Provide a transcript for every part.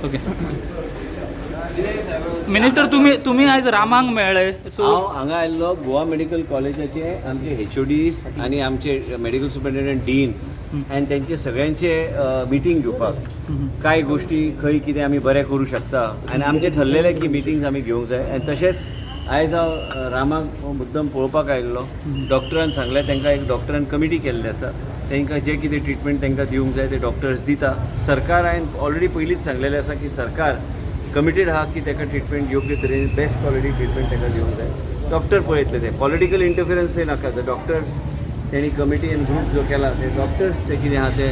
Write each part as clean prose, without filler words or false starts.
Okay minister, तुम्ही आयज रामाक मेळ्ळे सो हांव हांगा आयल्लो गोवा मेडिकल कॉलेजाचे आमचे एचओडीज आनी आमचे मेडिकल सुपरिटेंडंट, डीन आनी तेंचे सगळ्यांचे मिटींग घेवपाक, कांय गोश्टी खंय कितें आमी बरें करूं शकता आनी आमचें ठरलेलें की मिटींग्स आमी घेवंक जाय. आनी तशेंच आयज हांव रामाक मुद्दम पळोवपाक आयिल्लो. डॉक्टरान सांगलें तांकां, एक डॉक्टरान कमिटी केल्ली आसा, तांकां जे कितें ट्रिटमेंट तांकां दिवंक जाय ते डॉक्टर्स दिता. सरकार हांवें ऑलरेडी पयलींच सांगलेलें आसा की सरकार कमिटेड आहा की ताका ट्रिटमेंट योग्य तरेन, बेस्ट क्वॉलिटी ट्रिटमेंट ताका दिवंक जाय. डॉक्टर पळयतले ते, पॉलिटिकल इंटरफिरन्स ते नाका. डॉक्टर्स तेणी कमिटी आनी ग्रूप जो केला ते डॉक्टर्स ते कितें आहा ते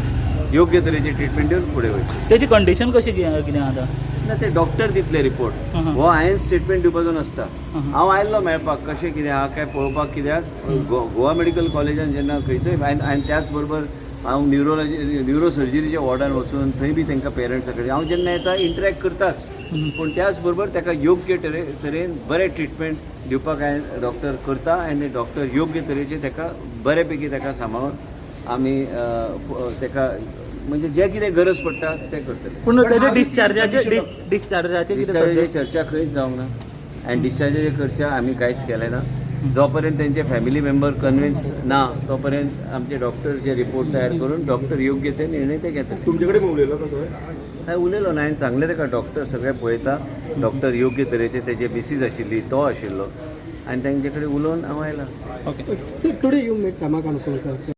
योग्य तरेचे ट्रिटमेंट दिवन फुडें वयतले. तेची कंडिशन कशी कितें कितें आतां? ना, ते डॉक्टर दितले रिपोर्ट. हो हांवें स्टेटमेंट दिवपाचो नासता. हांव आयल्लो मेळपाक, कशें कितें आहा काय पळोवपाक, कित्याक गोवा मेडिकल कॉलेजान जेन्ना खंयचोय आनी त्याच बरोबर हांव न्युरोलॉजी, न्युरो सर्जरीच्या वॉर्डान वचून थंय बी तांकां पेरंट्सा कडेन हांव जेन्ना येता इंटरॅक्ट करताच, पूण त्याच बरोबर ताका योग्य तरेन बरें ट्रिटमेंट दिवपाक हांवें डॉक्टर करता आनी डॉक्टर योग्य तरेचे ताका बरे पैकी ताका सांबाळून आमी ताका म्हणजे जे कितें गरज पडटा तें करतले. पूण तेजे डिस्चार्जाचे कितें डिस्चार्जाची सद्या? चर्चा खंयच जावंक ना आनी डिस्चार्जाची चर्चा आमी कांयच केलें ना. जो पर्यंत तेंचे फॅमिली मेंबर कन्विन्स ना तो पर्यंत आमचे डॉक्टर जे रिपोर्ट तयार करून डॉक्टर योग्य ते निर्णय ते घेतले. तुमचे कडेन उलयलो तो थंय? हांवें उलयलो ना. हांवें सांगलें ताका, डॉक्टर सगळे पळयता, डॉक्टर योग्य तरेचे, तेजे मिसीज आशिल्ली, तो आशिल्लो आनी तेंचे कडेन उलोवन हांव आयला. Okay. Sir, today you met Rama Kankonkar, sir.